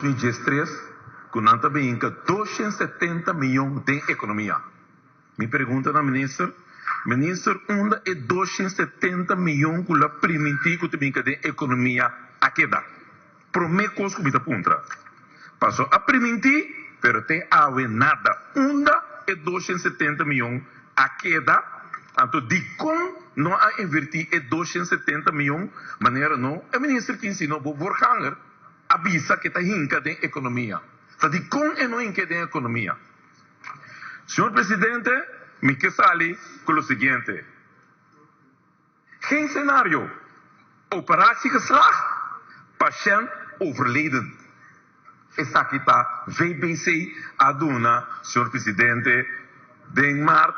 2013 ku nan ta bin hinka 270 miyon den ekonomia. Mi pregunta na minister, Minister unda e 270 miyon ku la primintí ku ta bin hinka den ekonomia a keda? Promé kos ku mi ta puntra. Paso a primintí pero te awe nada. Unda e 270 miyon a keda? Anto dikon no a invertí e 270 miyon manera no e minister tin sino bo voorganger a bisa ke ta hinka den ekonomia. Ta dikon e no hink'é den ekonomia? Señor Presidente, mi ke sali ku lo siguiente, Geen scenario, operatie geslaagd, patiënt overleden. Esaki ta VBC a duna, señor Presidente, den maart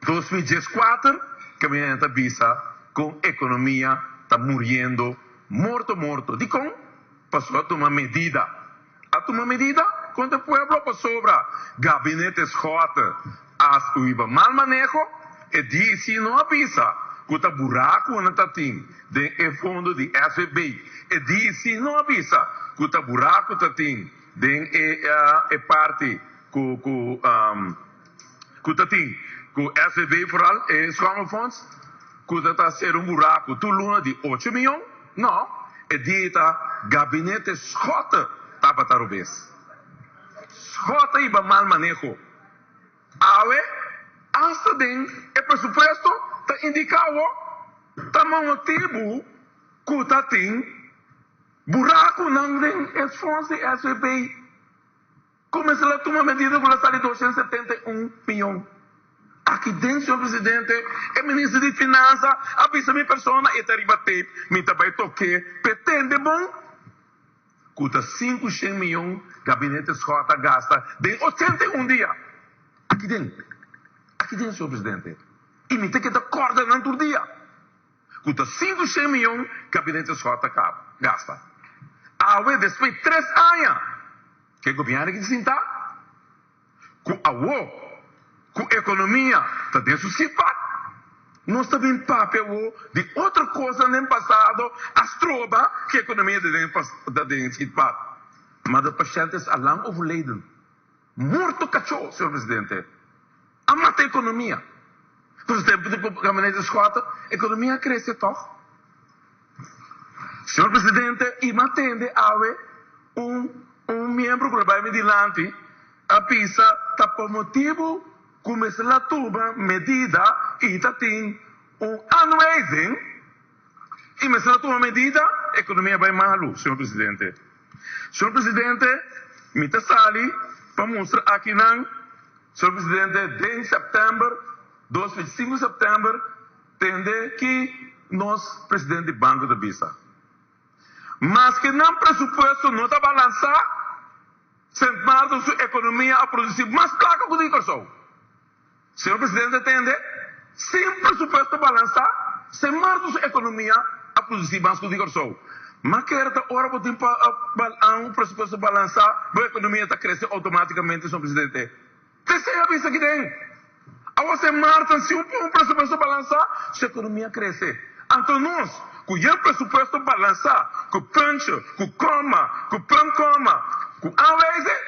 2014 ke mi ta bisa kon ekonomia ta muriendo morto morto. Dikon? Pasobra a tuma medida. A tuma medida kontra pueblo pasobra Gabinete Schotte a riba mal maneho. E DC no a bisa ku ta burakunan ta tin den e fondo di SVB. E DC no a bisa ku ta buraku ta tin den e e parti ku ku ku ta tin ku SVB vooral e schommelfonds ku ta ta ser un buraku tur luna di ocho miyon. No, e dia ta Gabinete Schotte tabata robes. Schotte hiba mal maneho. Awe, asta den e presupuesto ta indiká awor ta motibu ku ta tin burakunan den e fonds di SVB. Kuminsá la tuma medida ku la sali 271 miyon. Aki den, señor presidente, e minister di finansa a bisa mi persona, e ta riba tape, mi ta bai tok'é p'e tende bon, ku ta 500 miyon Gabinete Schotte a gasta den 81 dia. Aki den, aki den, señor presidente. I mi ta keda kòrda nan tur dia. Ku ta 500 miyon Gabinete Schotte a gasta. Awe, despues di tres aña, Ke gobièrnu ki ta sinta ku awo ku ekonomia ta den su sitpat? Nos ta bin papia awo di otro kosnan den pasado a stroba ku ekonomia ta den sitpat. Ma de pashènt es alang overleden. Morto kachó, señor presidente. A mata ekonomia. Pero tempu di gabinete Schotte ekonomia a krese tòg? Señor Presidente, i m'a tende awe un un miembro ku lo bai mi dilanti a bisa ta pa motibu ku mester la tuma medida i ta tin un aanwijzing i mester la tuma medida, ekonomia bai malu, señor Presidente. Señor Presidente, mi ta sali pa mustra akinan, señor Presidente, den sèptèmber, 2005 sèptèmber, Tende ki nos president di banco ta bisa. Maske nan presupuesto no ta balansá, Sint Maarten su economia a produci mas placa cu di Corsou. Señor Presidente tende, sin presupuesto balansá, Sint Maarten su economia a produci mas cu di Corsou. Ma kere ta ora bo tin pa un presupuesto balansá, bo economia ta crece automaticamente, señor Presidente. P'esei a bisa kiden, Awor Sint Maarten si un pon presupuesto balansá, su ekonomia krese. Anto nos, ku yen presupuesto balansá, ku puntje, ku kòma, ku punt kòma, ku aanwijzing,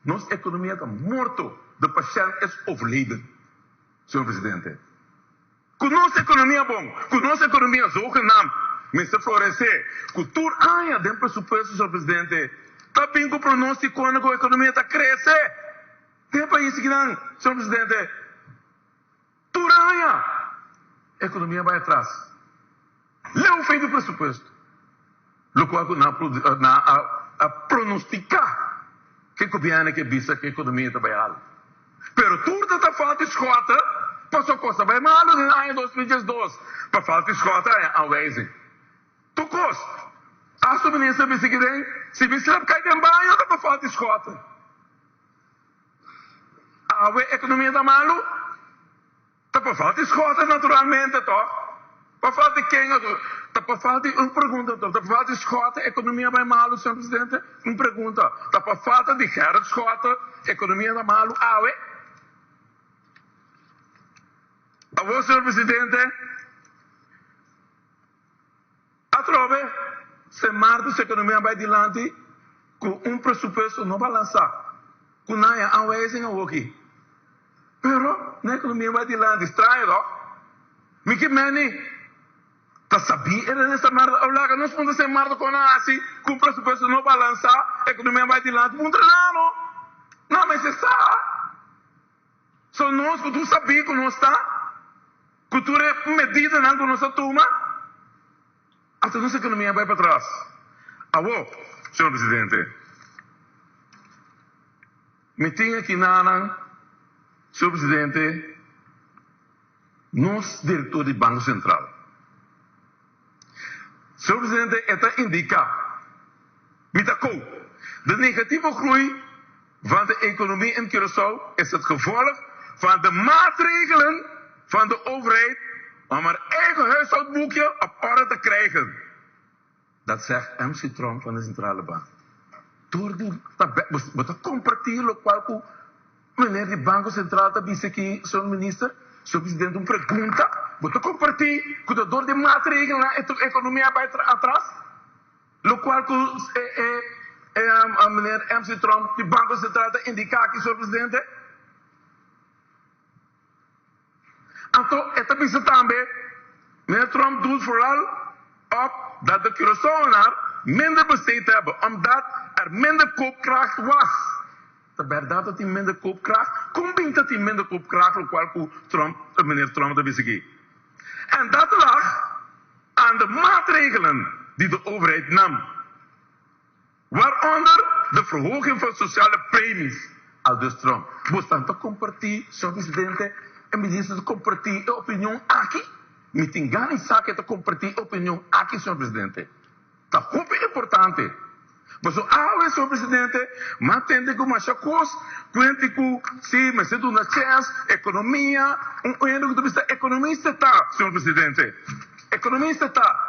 nos ekonomia ta morto, de pashènt es overleden, señor presidente. Ku nos ekonomia bon, ku nos ekonomia zogenaamd mester floresé, ku tur aña den presupuesto, señor presidente, ta bin ku pronóstikonan ku ekonomia ta krese den e pais akinan, señor presidente. Tur aña ekonomia bai atras. Leu fei di presupuesto, lokual ku nan a pronostiká ku e gobièrnu ke bisa ku ekonomia ta bai haltu. Pero tur ta ta falta di skòta pasobra kos ta bai malu den aña 2012. Pa falta di skòta a haña aanwijzing. Tur kos. Asta minister bisa ki den si mi slep kai den baño ta pa falta di skòta. Awe ekonomia ta malu. Ta pa falta di Schotten naturalmente toch? Pa falta di ken anto? Ta pa falta di un pregunta anto. Ta pa falta di Schotten economia bai malu señor presidente? Un pregunta. Ta pa falta di Gerrit Schotten economia ta malu awe? Awor señor presidente atrobe Sint Maarten su economia bai dilanti. Ku un presupuesto no balansá, ku nan e aanwijzing awoki. Pero nan ekonomia bai dilanti. Straño toch? Mi ke meni ta sabí e rende esta merda o laga nos puntra si e merda kon a hasi ku un presupuesto no balansá, ekonomia bai dilanti. Puntra nan no. Nan mester sa. So nos ku tur sabí ku nos ta, ku tur e medidanan ku nos a tuma. Hasta nos economia bay patras. Awo, señor presidente, mi tin aki nanan, señor presidente, nos director di Banco Central. Señor presidente, e ta indica, mi ta quote, De negatieve groei van de economie in Curaçao is het gevolg van de maatregelen van de overheid om haar eigen huishoudboekje op orde te krijgen. Dat zegt MC Tromp van de Centrale Bank. Tur di ta bo ta comparti locual cu meneer di Banco Central ta bisa aki, señor Minister? Señor Presidente, un pregunta, bo ta comparti cu ta door di maatregelnan e economia a bay atras? Locual cu e meneer MC Tromp di Banco Central ta indica aki, señor Presidente. Anto e ta bisa tambe, meneer Tromp doelt vooral op dat de Curaçaoenaar minder besteed hebben, omdat er minder koopkracht was. Ta berdad dat tin minder koopkracht? Con bin ta tin minder koopkracht locual cu Tromp, meneer Tromp ta bisa aki? En dat lag aan de maatregelen die de overheid nam, waaronder de verhoging van sociale premies, aldus Tromp. Bosnan ta comparti, señor presidente, e minister ta comparti e opinion aki? Mi tin gana di sa ke ta comparti e opinion aki, señor presidente. Ta hopi importante. Pasobra awe, señor presidente, m'a tende ku masha kos kuenti ku si mester duna chèns, ekonomia, un hende ku ta bisa ekonomista ta, señor presidente, ekonomista ta.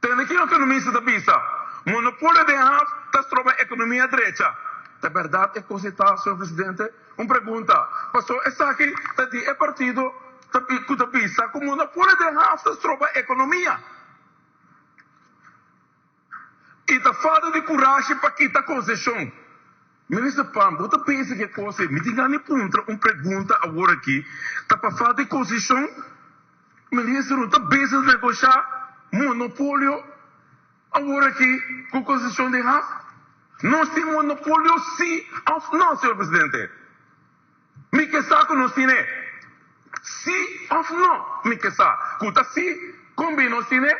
Tende ki ekonomista ta bisa, monopolio den haf ta stroba ekonomia drecha. Ta bèrdat e kos ei ta, señor presidente? Un pregunta, pasobra esaki ta di e partido ku ta bisa ku monopolio den haf ta stroba ekonomia. I ta falta di kurashi pa kita konseshon. Minister Pam, bo ta pensa ku e kos ei? Mi tin gana di puntra un pregunta awor aki. Ta pa falta di konseshon? Minister, no ta bezig negoshá monopolio awor aki ku konseshon di haf? Nos tin monopolio si òf no, señor presidente? Mi ke sa ku nos tine si òf no. Mi ke sa ku ta si, kon bin nos tine?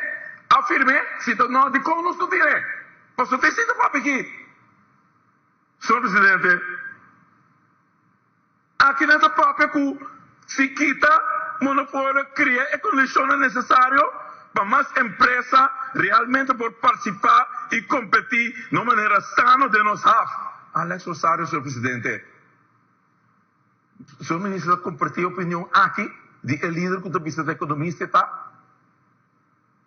Afirm'é, si ta no, dikon nos no tine? Pasobra ta esei ta papia aki. Señor Presidente, aki nan ta papia ku si kita monopolio kria e kondishonnan nesesario pa mas empresa realmente por partisipá i kompetí na un manera sano den nos haf. Alex Rosario, señor Presidente. Señor Minister ta comparti e opinion aki di e lider cu ta bisa ta economista e ta?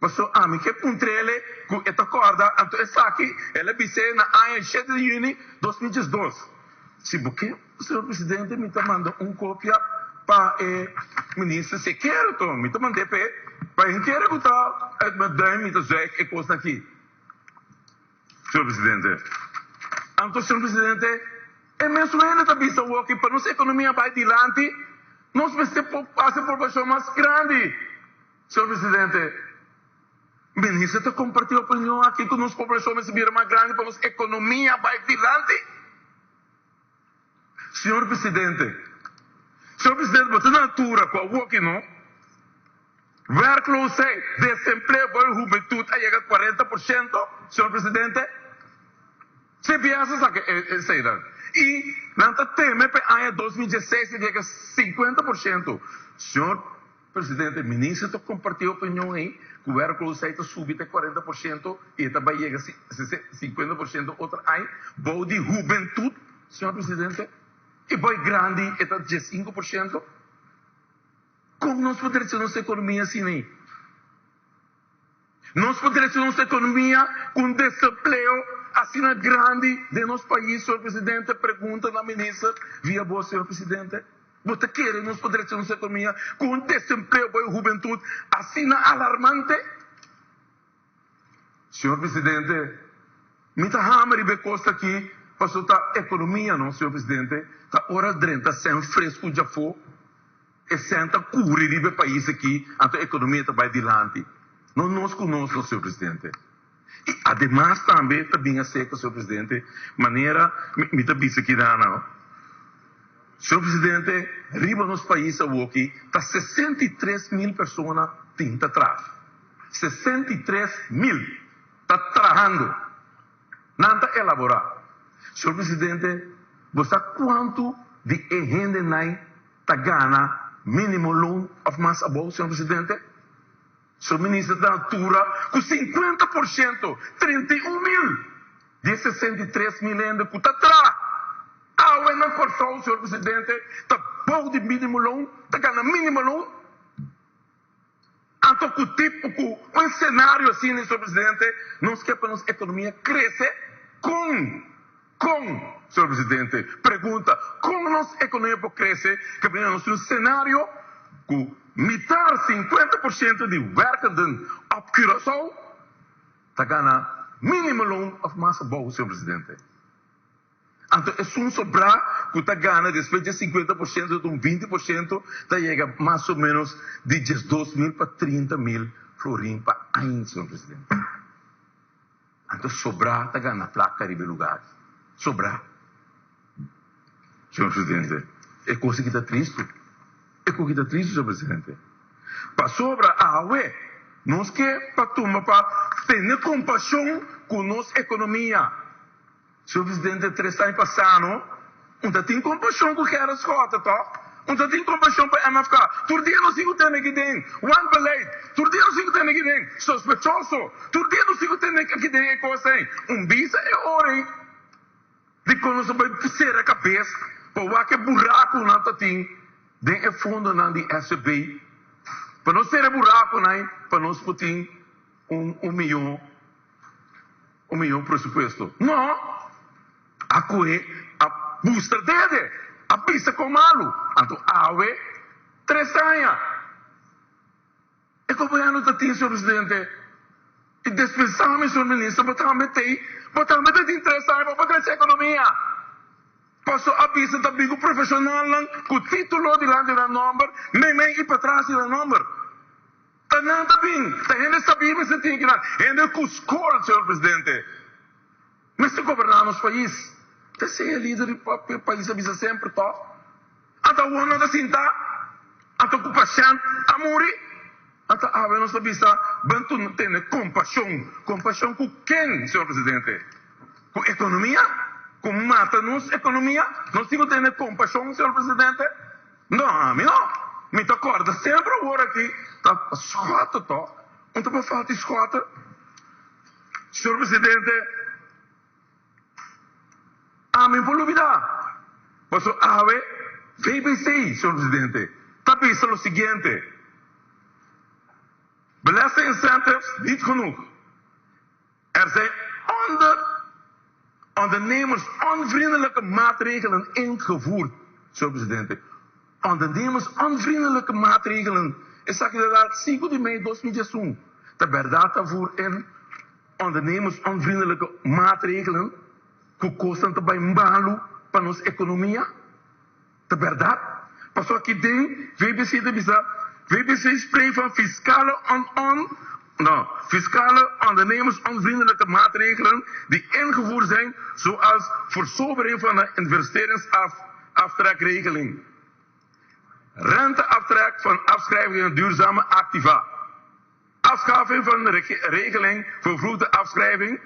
Paso ami ke puntrele cu e ta corda anto esaki el a bis'e na aña shete di juni 2012. Si bo ke, señor Presidente, mi ta manda un copia pa e Minister si e kere to mi ta mand'e p'e pa e kere cu ta uit mijn duim mi ta zuig e cosnan aki. Señor Presidente. Anto, señor Presidente, e mesun hende ta bisa awoki pa nos economia bay dilanti, nos mester por haci poblacion mas grandi. Señor Presidente, Minister ta comparti opinion aki cu nos poblacion mester bira mas grandi pa nos economia bay dilanti? Señor Presidente, Señor Presidente, bo ta na altura cu awoki no werkloosheid, desempleo bo e hubentud a yega 40%, Señor Presidente. CBS a saca eseinan y nan ta teme pa e aña 2016 ta yega 50%. Señor Presidente, minister ta comparti e opinion ey cu werkloosheid ta subi te 40% y e ta bay yega 50% otro aña bou di hubentud, señor Presidente, y boy grandi e ta 15%. Con nos por drecha nos economia asina ey? Nos por drecha nos economia cu un desempleo asina grandi den nos pais, señor Presidente? Pregunta na minister via bo, señor Presidente. Bo ta kere nos por drecha nos economia cu un desempleo pa e hubentud asina alarmante? Señor Presidente. Mi ta hama riba e kos aki pasobra ta ekonomia no, señor presidente, ta ora drenta sèn fresku djafó, e sèn ta kuri riba e pais aki, anto ekonomia ta bai dilanti. No nos ku nos no, señor presidente. I ademas tambe ta bin aserka, señor presidente, manera mi ta bisa aki nan, señor presidente, riba nos pais awoki ta 63.000 persona tin ta traha. 63.000 ta trahando. Nan ta elaborá. Señor presidente, bo sa kuantu di e hendenan ta gana mínimo loon òf mas abou, señor presidente? Señor minister ta na tura ku 50%, 31.000 di e 63.000 hende ku ta traha awe na Kòrsou, señor presidente, ta bou di mínimo loon, ta gana mínimo loon. Anto ku tipo ku un senario asina, señor presidente, nos ke pa nos ekonomia krese? Kon? Kon, señor presidente? Pregunta, kon nos ekonomia por krese kaminda nos tin un senario ku mitar, 50%, di werkenden op Curaçao ta gana minimo loon òf mas abou, señor presidente? Anto esun sobrá ku ta gana despues dje 50% ta un 20% ta yega mas o ménos di 12.000 pa 30.000 florin pa aña, señor presidente. Anto sobrá ta gana plaka riba e lugar aki. Sobrá. Señor presidente, e kos aki ta tristu. E kos aki ta tristu, señor presidente. Pasobra awe nos ke pa tuma pa tene kompashon ku nos ekonomia. Señor presidente, tres aña pasá no un ta tin kompashon ku Gerrit Schotte tòg? Un ta tin kompashon pa MFK? Tur dia nos tin ku tene aki den wanbeleid, tur dia nos tin ku tene aki den sospechoso, tur dia nos tin ku tene aki den e kos ei. Un bisa e ora ei dikon nos a bai sera kabes pa wak e burakunan ta tin den e fondonan di SVB pa nos sera e burakunan ei pa nos por tin un miyon. Un mihó presupuesto. No! A kohe, a mustra dede, a bisa kon malu. Anto awe, tres aña, e gobièrnu ta tin, señor presidente. I despensá mi, señor minister, bo tambe t'ei, bo tambe ta tin tres aña pa bo krese ekonomia. Paso a bisa ta bin ku profeshonalnan ku título dilanti nan nòmber, meimei i patras di nan nòmber. Ta nan ta bin, ta hende sabí mester tin kinan, hende ku skol, señor presidente, mester goberná nos pais. Ta esei e lider di pais a bisa semper tòg. Ata awor nan ta sinta, ata ku pashènt a muri, ata awe nos ta bisa ban tene kompashon. Kompashon ku ken, señor presidente? Ku ekonomia? Ku mata nos ekonomia? Nos tin ku tene kompashon, señor presidente? No, ami no. Mi ta kòrda semper awor aki ta Schotte tòg? Un ta por falta di Schotte? Señor Presidente, ami por lubidá. Pasobra awe VBC, señor Presidente, ta bisa lo siguiente, Belasting incentives niet genoeg. Er zijn onder ondernemersonvriendelijke maatregelen ingevoerd, señor presidente. Ondernemersonvriendelijke maatregelen, esaki ta dat sinku di mei 2011. Ta bèrdat ta voer in ondernemersonvriendelijke maatregelen ku kosnan ta bai malu pa nos ekonomia? Ta bèrdat? Pasobra aki den VBC ta bisa, VBC spreekt van fiscale on on no, fiscale ondernemersonvriendelijke maatregelen die ingevoerd zijn zoals versobering van de investeringsaftrekregeling, renteaftrek van afschrijvingen duurzame activa, afschaffing van de regeling vervroegde afschrijving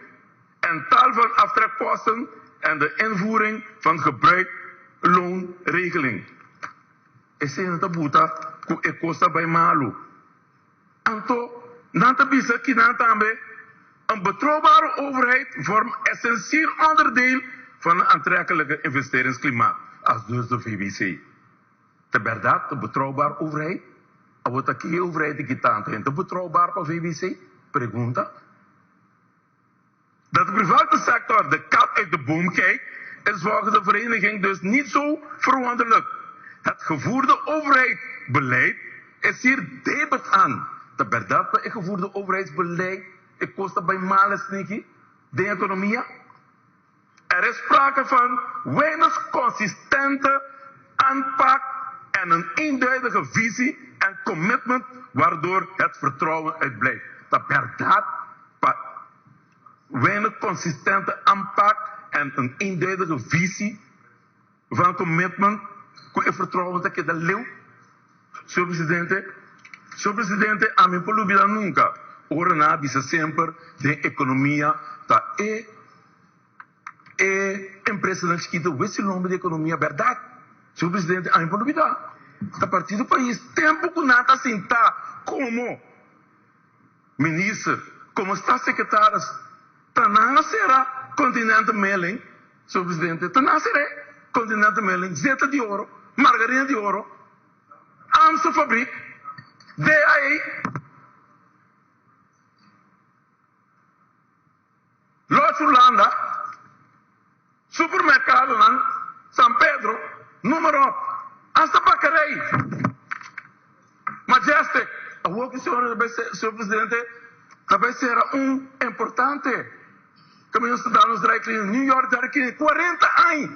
en tal van aftrekposten en de invoering van gebruikloonregeling. Esei nan ta buta ku e kos ta bai malu. Anto nan ta bisa kinan tambe, Een betrouwbare overheid vormt essentieel onderdeel van een aantrekkelijke investeringsklimaat, aldus de VBC. Ta bèrdat, ta betrouwbaar overheid? Awor ta ki overheid aki tantu en ta betrouwbaar pa VBC? Pregunta. Dat de private sector de kat uit de boom kijkt, is volgens de vereniging dus niet zo verwonderlijk. Het gevoerde overheidsbeleid is hier debet aan. Ta bèrdat pa e gevoerde overheidsbeleid e kos ta bai mal esniki? Den ekonomia? Er is sprake van weinig consistente aanpak en een eenduidige visie en commitment waardoor het vertrouwen uitblijft. Ta berdad pa weinig consistente aanpak en een eenduidige visie van commitment cu e vertrouwen ta keda leu? Señor Presidente, Señor Presidente, ami por lubida nunca ora nan a bisa semper den economia ta e e empresanan chikito wes e nomber di economia, berdad? Señor Presidente, ami por lubida. Ta Partido Pais tempo cu nan ta sinta como Minister, como staatssecretaris ta nan a cera Continental Mailing, Señor Presidente, ta nan a cera e Continental Mailing, Zeta di Oro, Margarina di Oro, Amstel Fabriek, DAE, Lodge Hulanda, Supermercadonan, San Pedro, noem maar op, hasta bakkerij, Majestic. Awor ki señor señor presidente ta bay cera un importante caminda ciudadanos dry cleaning, New York dry cleaning, 40 aña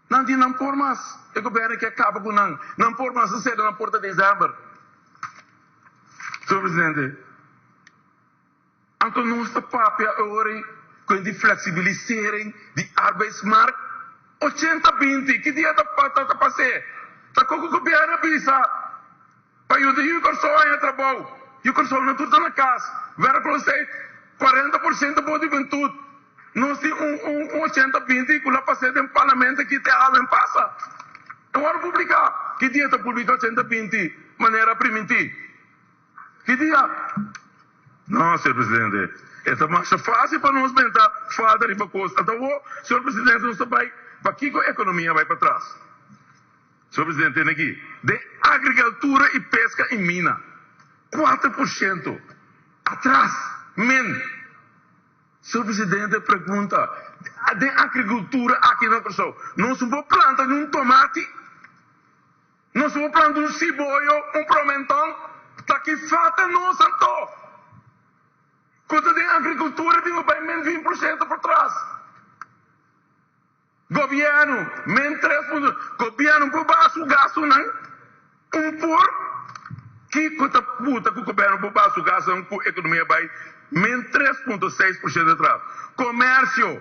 nan tin nan por mas, e gobierno ke caba cu nan, nan por mas a cera nan porta december, señor presidente. Anto nos ta papia ora cu di flexibilisering di arbeidsmarkt 80 binti, ki dia ta ta pas'e? Ta con cu gobierno a bisa pa yuda yu Corsou haña trabou? Yu Corsou no tur ta na cas, werkloosheid 40% bo di hubentud, nos tin un un 80 binti cu lo pas'e den parlamento aki te awe pasa. E worde publica, ki dia ta publica 80 binti manera priminti? Ki dia? No, señor presidente, e ta masha fácil pa nos benta falta riba cos. Ata awor, señor presidente, nos ta bay pakico economia bay patras? Señor presidente, tene aki, den agricultura y pesca y mina, 4% atras, min. Señor presidente, pregunta, den agricultura aki na Curaçao, nos no por planta ni un tomati? Nos por planta un siboyo, un promenton, ta ki falta nos anto? Ku ta den agrikultura bin bai men 20% por tras. Gobièrnu, men 3 punto, gobièrnu por baha su gastunan un por, kiko ta puta ku gobièrnu por baha su gastunan ku ekonomia bai men 3.6% atras. Komersio.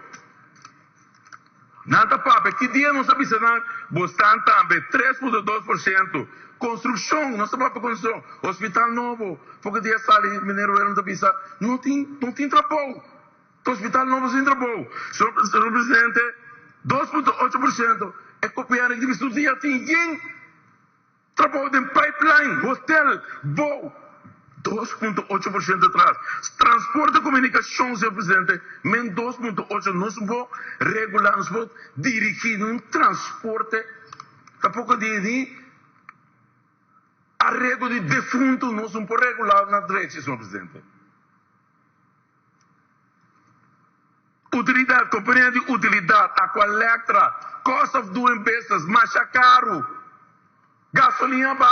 Nan ta papia, ki dia nos a bisa nan, bo stan tambe, 3.2%. Construccion, nos ta papia construccion, hospital nobo, poco dia sali meneer Willem ta bisa, no tin, no tin trabou, hospital nobo sin trabou. Señor Presidente, 2.8%, e gobierno ki ta bisa tur dia tin yen. Trabou den pipeline, hotel, bou, 2.8% atras. Transporte y comunicacion, señor presidente, men 2.8 nos bo regula, nos bo dirigi un transporte, tampoco di ni arreglo di defunto nos no por regula na drechi, señor presidente. Utilidat, Kompania di utilidat, Aqualectra, Cost of doing business, masha karu, gasolina ba,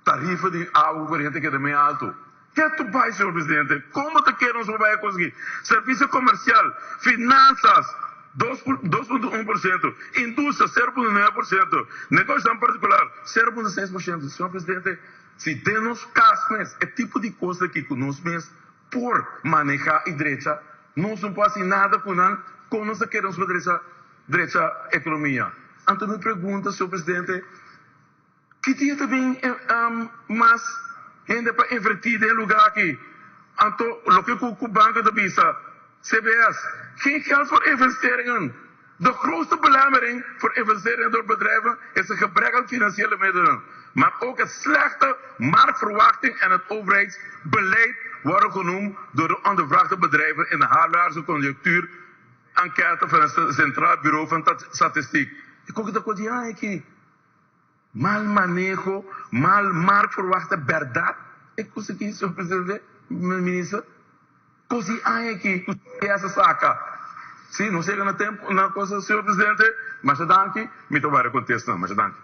tarifa di awa ku koriente keda mei altu. Ke tu bai, señor presidente? Komo ta kere nos por bai a konsegui? Servisio komersial, Finansas, 2.1%, Industria, 0.9%, Negoshonan partikular, 0.6%. Señor presidente, si den nos kas mes e tipo di kos aki ku nos mes por maneha y drecha, nos no por haci nada cu nan, con nos ta kere nos por drecha drecha economia? Anto mi pregunta, señor presidente, ki dia ta bin mas hende pa inverti den e lugar aki? Anto loke cu cu banco ta bisa, CBS, geen geld voor investeringen. De grootste belemmering voor investeringen door bedrijven is een gebrek aan financiële middelen. Maar ook het slechte marktverwachting en het overheidsbeleid worden genoemd door de ondervraagde bedrijven in de halfjaarlijkse conjunctuurenquête van het Centraal Bureau van Statistiek. Ik ook dat aki. Mal maneho, mal marktverwachte berdad. E kos aki, señor presidente, minister, kos di aña aki ku CBS a saka. Si, nos yega na tempu, na cosa, señor presidente. Masha danki. Mi ta wara kontesta. Masha danki.